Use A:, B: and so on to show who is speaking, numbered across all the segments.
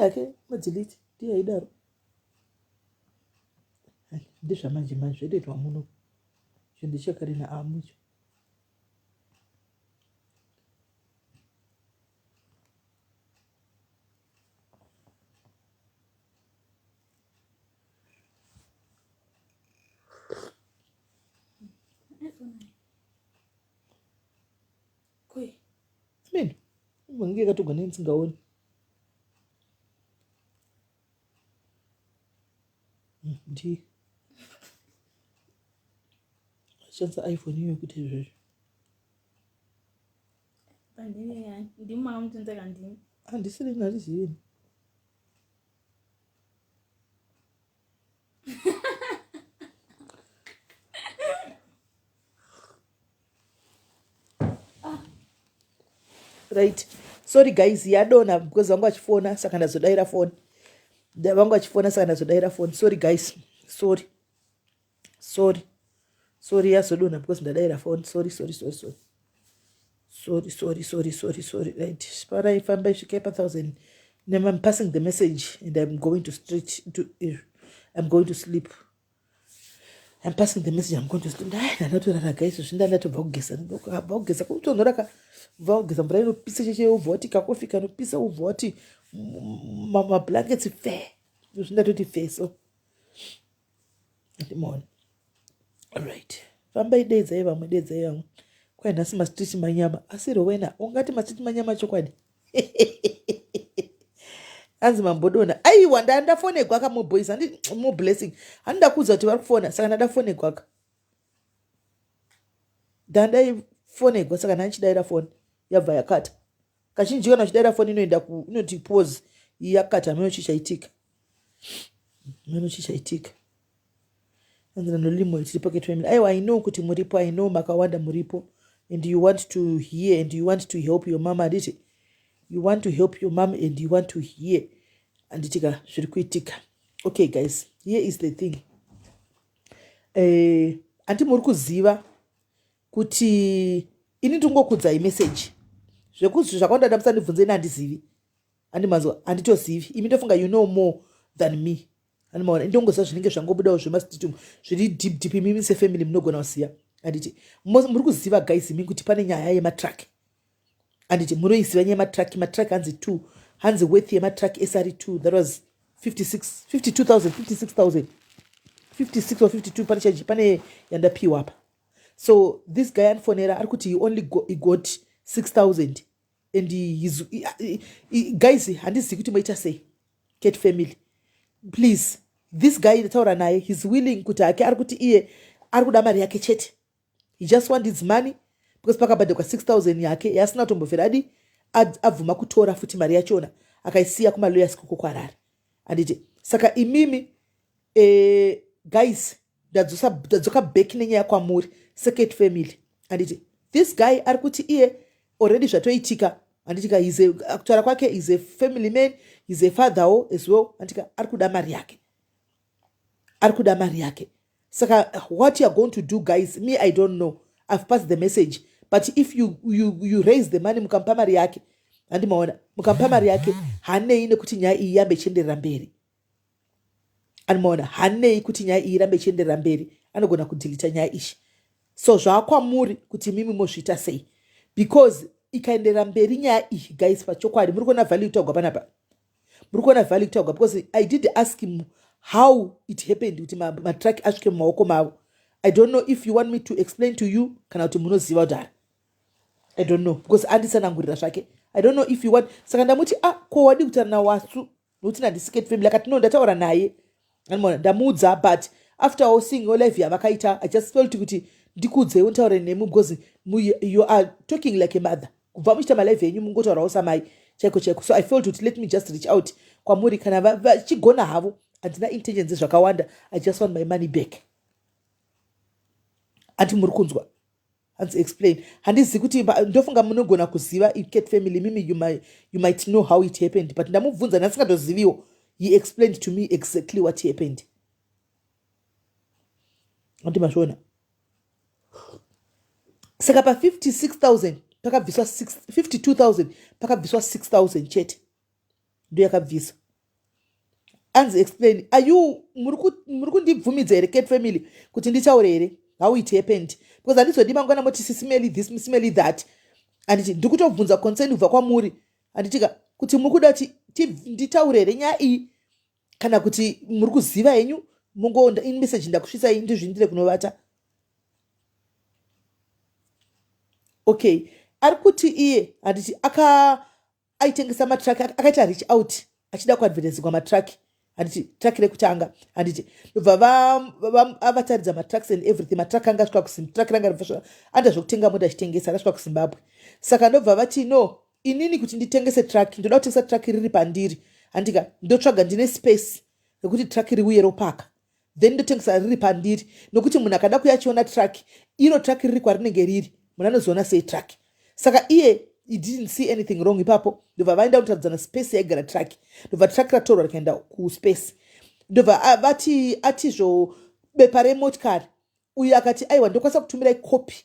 A: Yake madelete ndiye aidaro. Ndezvamanje manje zvaitoitwa muno. Chinhu chakare naamu icho. Amen. Vange yakatogwa nendisingaoni. Ndi shandisa iPhone iyoyo kuita izvozvo.
B: Ndimi makamutunza kandini?
A: Handisiri handizivi. Right, sorry guys, yadona because vanga vachifona saka ndazodaira foni. Vanga vachifona saka ndazodaira foni. Sorry guys, sorry, sorry, sorry, yazodona because ndadaira foni. Sorry, sorry, sorry, sorry, sorry, sorry, sorry, sorry, sorry. Right, parai fambai svikai pa 1000. I'm passing the message and I'm going to street to I'm going to sleep. I'm passing the message, I'm going to sleep. Ndai ndanotorara guys, zvinda ndatobva kugeza. Ndobva kugeza kutonhora ka. Bva kugeza mvura inopisa cheche ubva wati kakofi kanopisa ubva wati ma blankets fe. Zvindatoti fe so. Ndimona. All right. Fambai dedzai vamwe dedzai vamwe. Kwai nhasi mastreet manyama. Asi Rowena ungati mastreet manyama chokwadi. Hanzi mambodona. Aiwa ndandafonegwa ka mo boys handi mo blessing. Handida kuudza kuti vari kufona saka ndandafonegwa ka. Ndandaifonegwa saka ndandichidaira foni yabva yakata. Kazhinji kana uchidaira foni inoenda ku inoti pause yakata hameno chichaitika. Hameno chichaitika. Hanzi nanolimo tiri pocket family. Aiwa I know kuti muripo, I know makawanda muripo and you want to hear and you want to help your mama handiti? You want to help your mom and you want to hear handiti ka zviri kuitika. Okay guys, here is the thing. Eh, anti muri kuziva kuti ini ndingokudzai message zvekuzi zvakawanda ndamusandibvunze ini handizivi. Andimanzwa handitozivi imi ndofunga you know more than me. Andimaona ndongoziva zvinenge zvangobudawo zvemastreet umu zviri deep deep imimi sefamily munogona kuziva. Handiti muri kuziva guys imi kuti pane nyaya yematruck. Handiti munoiziva nyaya yematruck, matruck hanzi 2 hanzi worth yematruck SR 2 that was 56 52000 56000 56 or 52 pane chaji pane yandapiwa apa. So this guy andifonera ari kuti he only go, he got 6000 and he's, guys handizivi kuti moita sei cat family please. This guy ndataura naye he's willing kuti hake ari kuti iye ari kuda mari yake chete. He just want his money because pakabhadhakwa 6000 yake yaasina kutombobvira adi abvuma kutora futi mari yachona akaisiya kumalawyers kuko kuHarare. Handiti saka imimi guys ndadzoka back nenyaya kwamuri second family. Handiti this guy ari kuti iye already zvatoitika. Handiti ka he's a, kutaura kwake is a family man, he's a father as well. Handiti ka ari kuda mari yake, ari kuda mari yake. Saka what you are going to do guys, me I don't know. I've passed the message, but if you, you, you raise the money mukamupa mari yake, handimaona mukamupa mari yake hanei nekuti nyaya iyi yambe ichienderera mberi. Andimaona hanei kuti nyaya iyi irambe ichienderera mberi, anogona kudhilita nyaya ishi. So zvaakwamuri kuti mimi mozviita sei, because ikaenderera mberi nyaya iyi guys, pachokwadi muri kuona value kutaugwa panapa, muri kuona value kutaugwa because I did ask him how it happened kuti matruck asvike mumaoko mavo. I don't know if you want me to explain to you kana kuti munoziva kudhara. I don't know because anditsanangurira zvake. I don't know if you want. Saka ndamuti ah ko wadi kutaura naWasu nokuti nandisiket family akati no ndataura naye andimaona ndamuudza, but after all seeing your live yavakaita I just felt kuti ndikuudzewo nditaure nemi because you are talking like a mother. Kubva muchiita malive enyu mungotaurawo samai chaiko chaiko. So I felt kuti let me just reach out kwamuri kana vachigona havo. Handina intentions zvakawanda, I just want my money back. Anti muri kunzwa hanzi explain. Handizivi kuti ndofunga munogona kuziva cat family mimi you might know how it happened, but ndamubvunza ndasingatoziviwo. He explained to me exactly what happened. Anti mazviona saka pa 56000 pakabviswa 52000 pakabviswa 6000 chete ndo yakabviswa. Anzi explain. Are you muri kundibvumidza here, Cat family, kuti nditaure here how it happened? Because handizodi mangwana moti sisimeli this, sisimeli that. Handiti ndiri kutobvunza concern kubva kwamuri, handitika, kuti muri kuda kuti nditaure here nyaya iyi, kana kuti muri kuziva henyu, mungo message ndakusvitsai, ndizvindire kunovata. Okay, ari kuti iye, handiti, aka aitengesa matruck, akaita reach out achida kuadvertisingwa matruck, handiti, truck rekutanga, handiti, ndobva avataridza matrucks and everything. Matruck anga asvika kuTruck ranga anda zvekutenga mota achitengesa, rasvika kuZimbabwe. Saka ndobva vati, "No, inini kuti nditengese truck, ndoda kutengesa truck riri pandiri, handika, ndotsvaga ndine space rekuti truck riuye ropaka, then ndotengesa riri pandiri, nokuti munhu akada kuya achiona truck iro, truck riri kwarinenge riri, munhu anozoona sei truck?" Saka iye he didn't see anything wrong ipapo. Ndobva vaenda kutaridzana space yaigara truck, ndobva truck ratorwa rikaenda kuspace. Ndobva vati atizvo bepa remotikari. Uyu akati, "Aiwa, ndokwanisa kutumirai kopi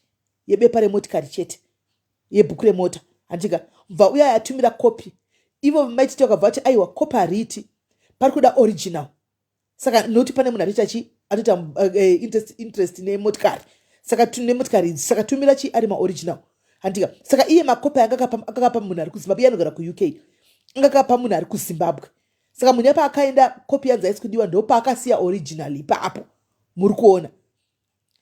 A: yebepa remotikari chete, yebhuku remota," handika. Bva uya atumira kopi, ivo maititi vakabva vati, "Aiwa, kopi hariiti, pari kuda original." Saka nokuti pane munhu atoita chi atoita interest nemotikari, saka nemotikari idzi, saka tumira chi ari maoriginal, handika. Saka iye makopi anga akapa munhu ari kuZimbabwe, iye anogara kuUK, anga akapa munhu ari kuZimbabwe. Saka munhu yapa akaenda, kopi yanzi haisi kudiwa, ndopaakasiya original ipapo. Muri kuona,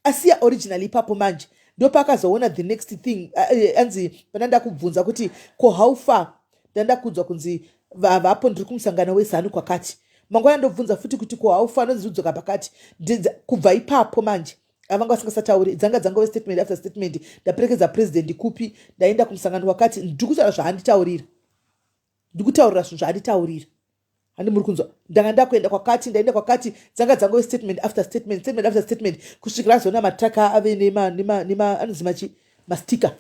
A: asiya original ipapo. Manje ndopaakazoona the next thing. Anzi pana ndakubvunza kuti, "Ko how far?" Ndanda kuudzwa kunzi vavapo, ndiri kumusangano weZANU kwakati. Mangwana ndobvunza futi kuti, "Ko how far?" Nonzi kudzoka pakati. Kubva ipapo manje avanga vasingasatauri, dzanga dzangove statement after statement. Ndaperekedza president kupi, ndaenda kumusangano wakati. Ndiri kutaura zvaanditaurira, ndiri kutaurira zvinhu zvaanditaurira, handi muri kunzwa? Ndanga ndakuenda kwakati, ndaenda kwakati. Dzanga dzangove statement after statement, statement after statement, kusvikira azoona matruck ave nema anonzi machi masticker.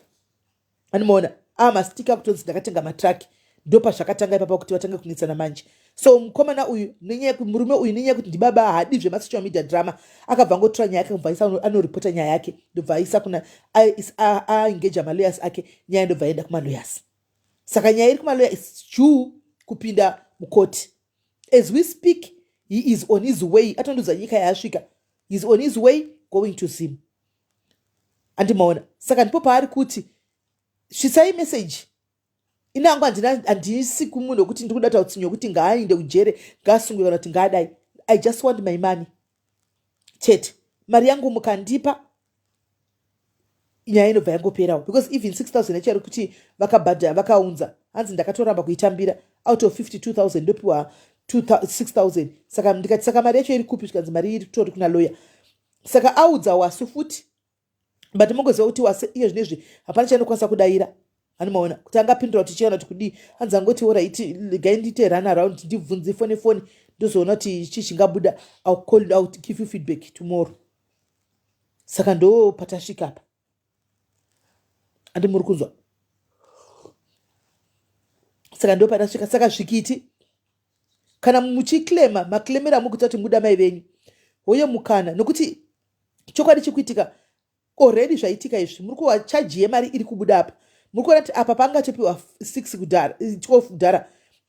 A: Anomaona a masticker kutonzi ndakatenga matruck. Ndopazvakatanga ipapa kuti vatange kunetsana manje. So mukomana uyu, nenyaya, murume uyu, nenyaya yekuti ndibaba, haadi zvemasocial media drama, akabva angotora nyaya yake, kubva aisa anoripota nyaya yake, ndobva aisa kuna aengaja malawyers ake. Nyaya ndobva aenda kumalawyers. Saka nyaya iri kumalawyer is due kupinda mukoti. As we speak, he is on his way. Atondudza nyika yaasvika, he is on his way going to Zim, andimaona. Saka ndipo paari kuti svisai message inangu. Handisi kumunhu wekuti ndiri kuda tautsinyo wekuti ngaainde kujere, ngaasungwe, kana kuti ngaadai. I just want my money chete. Mari yangu mukandipa, nyaya inobva yangoperawo, because even 6000 yacho ari kuti vakabhadha, vakaunza, hanzi ndakatoramba kuitambira. Out of 52,000 ndopiwa 6000. Saka ndikati, "Saka mari yacho iri kupi?" Zvikanzi mari iri kutori kuna lawyer. Saka audza Wasu futi, but mongoziva kuti Wase iye zvinezvi hapana chainokwanisa kudayira. Anomaona kuti angapindura kuti chiona kuti kudii. Hanzi angoti, "Alright, gai ndiite run around, ndibvunze fone fone, ndozoona kuti chii chingabuda. I'll call out, give you feedback tomorrow." Saka ndo patasvika apa, andi muri kunzwa? Saka ndo patasvika. Saka zvikiti kana muchiclaima, maclaimero amukuita kuti muda mai venyu, hoye mukana, nokuti chokwadi chikuitika already, zvaitika izvi, muri kuwa chaji yemari iri kubuda apa. Muri kuona kuti apa pangatopiwa 6 kudhara, 12 kudhara,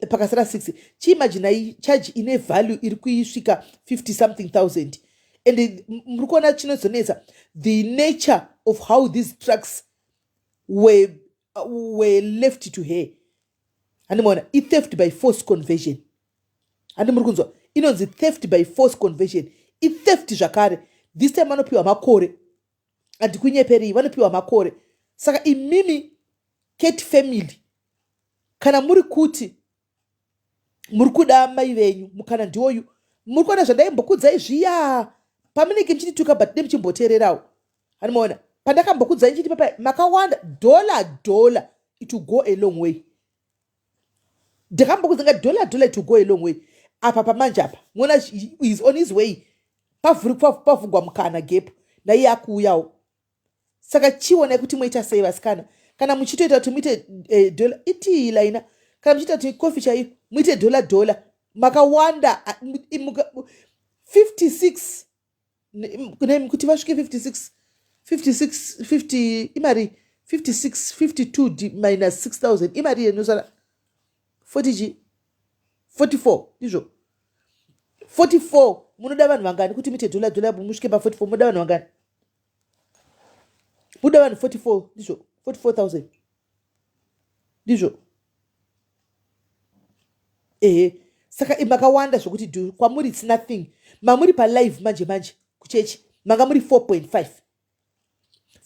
A: pakasara 6. Chiimaginai chaji ine value iri kuisvika 50 something thousand. And muri kuona chinozonetsa, the nature of how these trucks were left to her, handimaona, itheft by force conversion. Handi muri kunzwa? Inonzi theft by force conversion, itheft zvakare. This time vanopiwa makore, handikunyeperi, vanopiwa makore. Saka imimi Cat family, kana muri kuti muri kuda mai venyu, mukana ndiwoyu. Muri kuona zvandaimbokudzai zviya pamunenge muchitituka, but de muchimboteererawo, handimaona pandakambokudzai nchiti papa makawanda, dollar dollar, it will go a long way. Ndakambokudza nga dollar dollar, it will go a long way. Apa pamanje apa muona is on his way, pavhugwa mukana, gap, naiye akuuyawo. Saka chionai kuti moita sei, vasikana. Kana muchitoita kuti muite dollar itii laina, kana muchiita kuti kofi chaiyo muite dollar dollar, makawanda, 56, kuti vasvike 56, 56, 50, imari 56, 52 minus 6000 imari yenosara 40 chi 44, ndizvo. 44 munoda vanhu vangani kuti muite dollar dollar musvike pa 44 munoda vanhu vangani munoda vanhu 44 ndizvo 44000 ndizvo ehe saka makawanda zvokuti du kwamuri its nothing mamuri palive manje manje kuchechi manga muri 4.5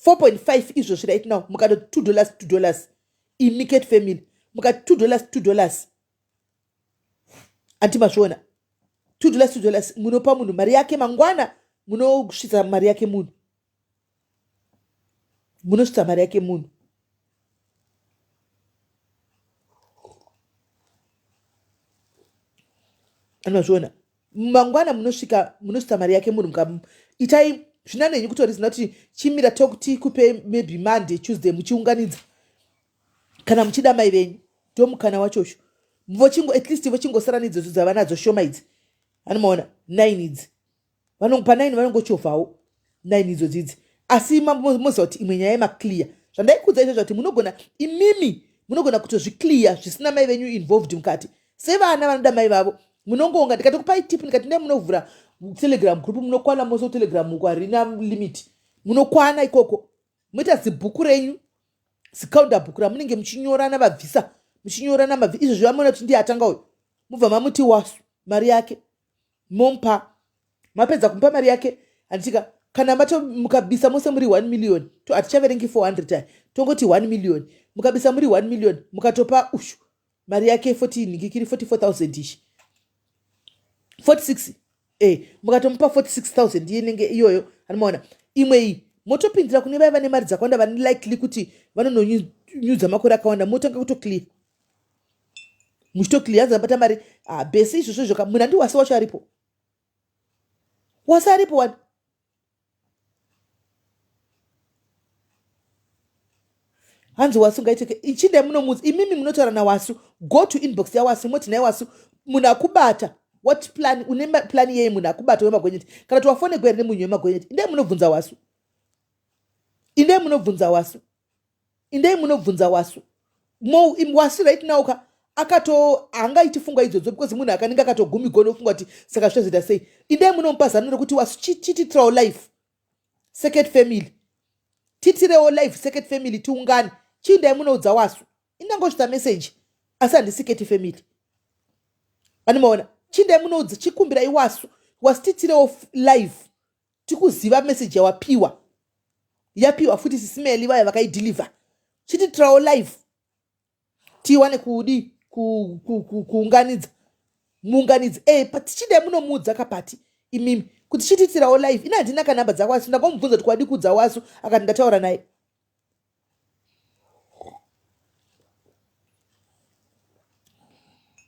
A: 4.5 izvozvi right now mukati 2 dollars 2 dollars immediate family mukati 2 dollars 2 dollars anti mazviona 2 dollars 2 dollars munopa munhu mari yake mangwana munosvitsa mari yake munhu munosvitsa mari yake munhu anozviona mangwana munosvika munosvitsa mari yake munhu muka itai zvinanenyu kutorizina kuti chimira tokuti kupe maybe monday tuesday muchiunganidza kana muchida mai venyu ndomukana wachosho vochingo at least vochingosara nidzodzo dzavanadzo shoma idzi anomaona nine idzi pa nine vanongochovhawo nine idzo dzidzi asi moziva kuti imwe nyaya yemaclear zvandaikudza izvozvo kuti munogona imimi munogona kutozviclear zvisina mai venyu involved mukati sevana vanoda mai vavo munongoonga ndikatokupai tip ndikati ndai munovhura telegram group munokwana mose kutelegram uko harina limit munokwana ikoko moita zibhuku renyu zikaunda bhuku ramunenge muchinyorana vabvisa muchinyorana mabvi izvozvi vamuona kuti ndiye atanga uyu mubva mamuti wasu mari yake momupa mapedza kumupa mari yake handitika kana mato mukabisa mose muri 1 million to hatichaverengi 400 aya tongoti 1 million mukabisa muri 1 million mukatopa ushu mari yake 14 ngikiri 44000 ishi 46 eh mukatomupa 46000 inenge iyoyo anomaona imwe iyi motopindira kune vaya vane mari dzakawanda vane likely kuti vanononyudza makore akawanda motanga kutoclear muchitoclear hanzi abata mari ah, bese izvozvo izvo munhu andi wasi wacho aripo wasi aripo wani hanzi wasu ngaiteke ichindai munomudza imimi munotaura nawasu go to inbox yawasu moti naye wasu munhu akubata what plan une plan yei munhu akubata wemagonyeti kana kuti wafonegwa here nemunhu wemagonyeti indai munobvunza wasu indai munobvunza wasu indai munobvunza wasu mo wasu right now ka akato haangaiti fungwa idzodzo because munhu akanenge akatogumigwa nofunga kuti saka zvichazoita sei indai munomupa zano rekuti wasu chititirawo life second family titirewo life second family tiungane chiindai munoudza wasu indangosvitsa message asi handisiketi family animaona chiindai munoudza chikumbirai wasu wasu titirewo life tikuziva message yawapiwa yapiwa futi sisimeli vaya vakaideliver chititirawo live tiwane kudi kuunganidza muunganidzi e eh, tichidai munomuudza kapati imimi kuti chititirawo live ini handina kanhamba dzako asi ndangomubvunza kuti kwadi kuudza wasu akati ndataura naye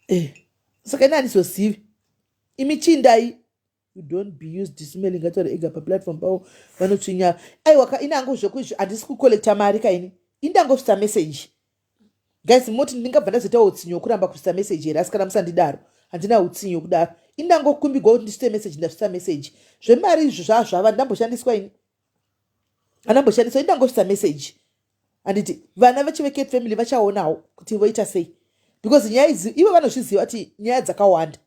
A: eh, saka ini handizozivi imi chindai you don't be used smelling ngataura ega paplatform pavo vanotsvinya aiwa ka ini hangu zvekuizvi handisi kucollecta mari kaini ini ndangosvitsa message guys moti ndingabva ndazoitawo utsinye wokuramba kusvitsa message here asi kana musandidaro handina utsinye wokudaro ini ndangokumbigwa kuti ndisvitse message ndasvitsa message zvemari izvo zvazvava ndamboshandiswa ini andamboshandiswa ini ndangosvitsa message handiti vana vacho vecat family vachaonawo kuti voita sei because nyaya idzi ivo vanozviziva kuti nyaya dzakawanda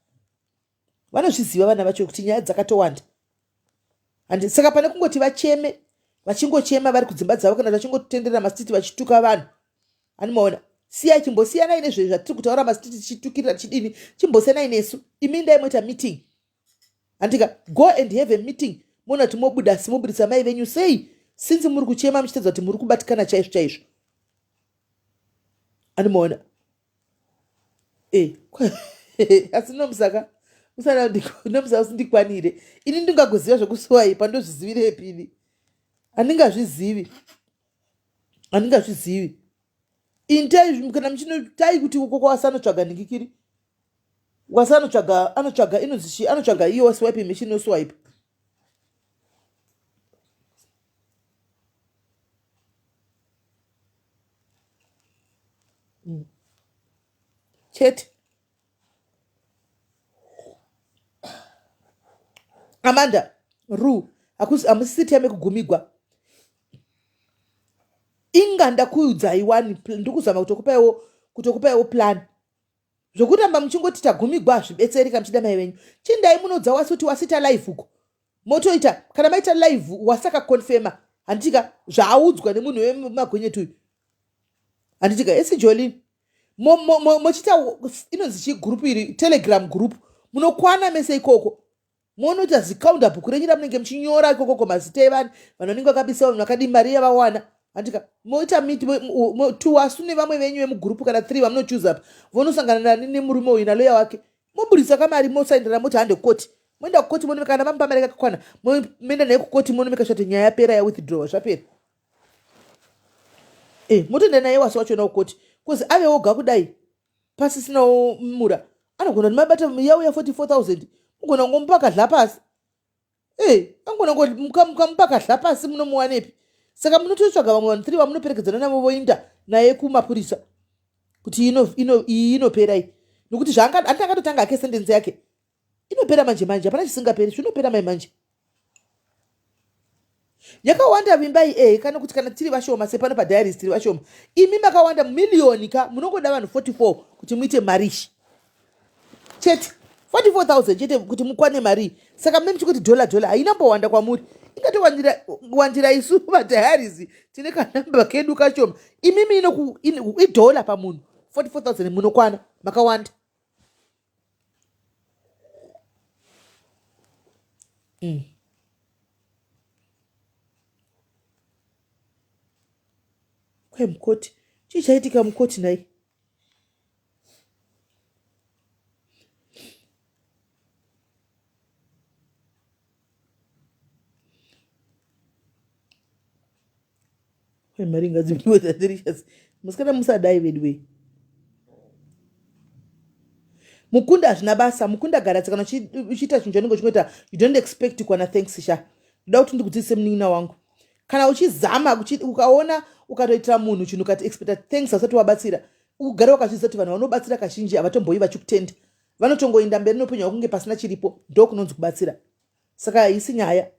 A: vanozviziva vana vacho kuti nyaya dzakatowanda handi saka pane kungoti vacheme vachingochema vari kudzimba dzavo kana vachingotenderera masititi vachituka vanhu animaona siyai chimbosiyanai nezve zvatiri kutaura masititi tichitukirira tichidini chimbosiyanai nesu imi ndai moita meeting handika go and have a meeting moona kuti mobuda si mobudisa mai venyu sei since muri kuchema muchitadza kuti muri kubatikana chaizvo chaizvo animaona Eh, asi nomusaka usana nomusaka usindikwanire ini ndingagoziva zvekuswaipa ndozvizivirepi ini handingazvizivi handingazvizivi ini tai kana muchinotai kuti uko kwawasanotsvaga ndingikiri wasanotsvaga anotsvaga inonzi chii anotsvaga iyo waswipe machine oswipe Chete. Amanda, Ru, hakusi hamusisi time yekugumigwa. Inga ndakuudzai wani ndikuzama kutokupaiwo kutokupaiwo plan. Zvokuramba muchingoti tagumigwa hazvibetseri kana muchida mai venyu. Chindai munoudza wasi kuti wasita live uko. Motoita kana maita live wasaka confirma handitika zvaaudzwa nemunhu wemagonyeti uyu. Handitika esi Jolene. Mochiita inonzi chii group iri Telegram group. Munokwana mese ikoko. Monoita zicounter book renyu ramunenge muchinyora ikokoko mazita evanhu vanhu vanenge vakabisa vanhu vakadii mari yavawana handika moita meet tuwasu nevamwe venyu vemugurupu kana three vamunochuza apa vonosangana nani nemurume uyu naloya wake moburitsa kamari mosaindirana moti hande kukoti moenda kukoti monomeka kana vamupa mari yakakwana moenda naye kukoti monomeka shati nyaya yapera yawithdrawa zvapera e motoenda naye wasu wachona kukoti bcause ave woga kudai pasisinawo mura anogona kuti mabata yauya 44000 mugona kungomupa kadla pasi e angona mukamupa kadla pasi munomuwanepi saka munototsvaga vamwe vanhu 3 vamunoperekedzana navo voinda naye kumapurisa kuti iyi inopera iyi nokuti zvaanga ati akatotanga hake sentensi yake inopera manje manje hapana chisingaperi zvinopera mai manje yakawanda vimbai ehe kana kuti kana tiri vashoma sepano padiaries tiri vashoma imi makawanda miliyoni ka munongoda vanhu 44 kuti muite marishi chete 44000 chete kuti mukwane marii saka mune muchikuti dhola dhola haina mbowanda kwamuri ingatowandira isu vadiaries tine kanamba kedu kashoma imimi idhola pamunhu 44000 munokwana makawanda Kwai mukoti chii chaitika mukoti nhai Kwai mari ngadzipiwe dzadelicious musikana musadai veduwee mukunda hazvina basa mukunda garatsi kana uchiita chinhu chaunenge uchingoita you don't expect kuwana thanks sha ndoda kuti ndikudzidzise munin'ina wangu kana uchizama ukaona ukatoitira munhu chinhu ukati expecta thanks asati wabatsira ugare wakazviziva kuti vanhu vanobatsira kazhinji havatomboyi vachikutenda vanotongoenda mberi neupenyu hwako kunge pasina chiripo ndokunonzi kubatsira saka haisi nyaya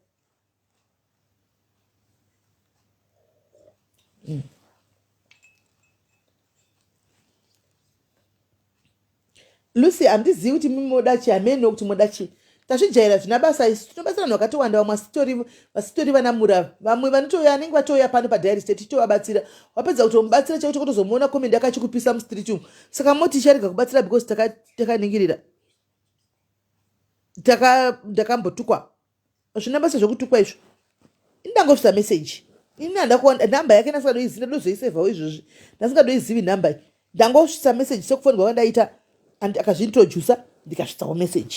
A: Lucy handizivi kuti mimi moda chii hameno kuti moda chii tazvijaira zvina basa isu tinobatsira vanhu vakatowanda vamwe vasitori vana mura vamwe vanotouya anenge vatouya pano padiary state tichitovabatsira wapedza kutomubatsira chaicho kutozomuona comment akachikupisa mustreet umu saka moti icharega kubatsira because takaningirira ndakambotukwa hazvina basa zvekutukwa izvo ini ndangosvitsa message ini handakuwa nhamba yake ndasingadoizivi ndadozoisevhawo izvozvi ndasingadoizivi nhamba iyi ndangosvitsa message sekufonirwa kwandaita and akazviintroducer ndikasvitsawo message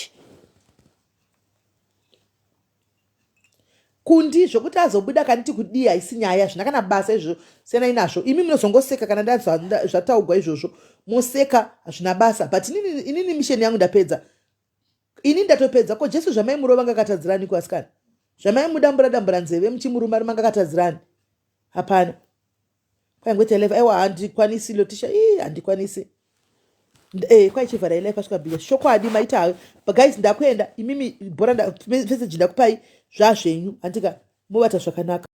A: kundi zvokuti azobuda kanditi kudii haisi nyaya zvina kana basa izvozvo siyanai nazvo imi munozongoseka kana zvataugwa izvozvo moseka hazvina basa but inini misheni yangu ndapedza Ini ndatopedza ko Jesu zvamaimurova ngakatadzirani ko asikana zvamaimudambura dambura nzeve muchimuruma ruma ngakatadzirani hapana kwaingoita life aiwa handikwanisi lotisha ii handikwanisi eh kwaichivhara ilife asvika bhiya chokwadi maita hayo but guys ndakuenda imimi bhora message ndakupai zvazvenyu handika mobata zvakanaka.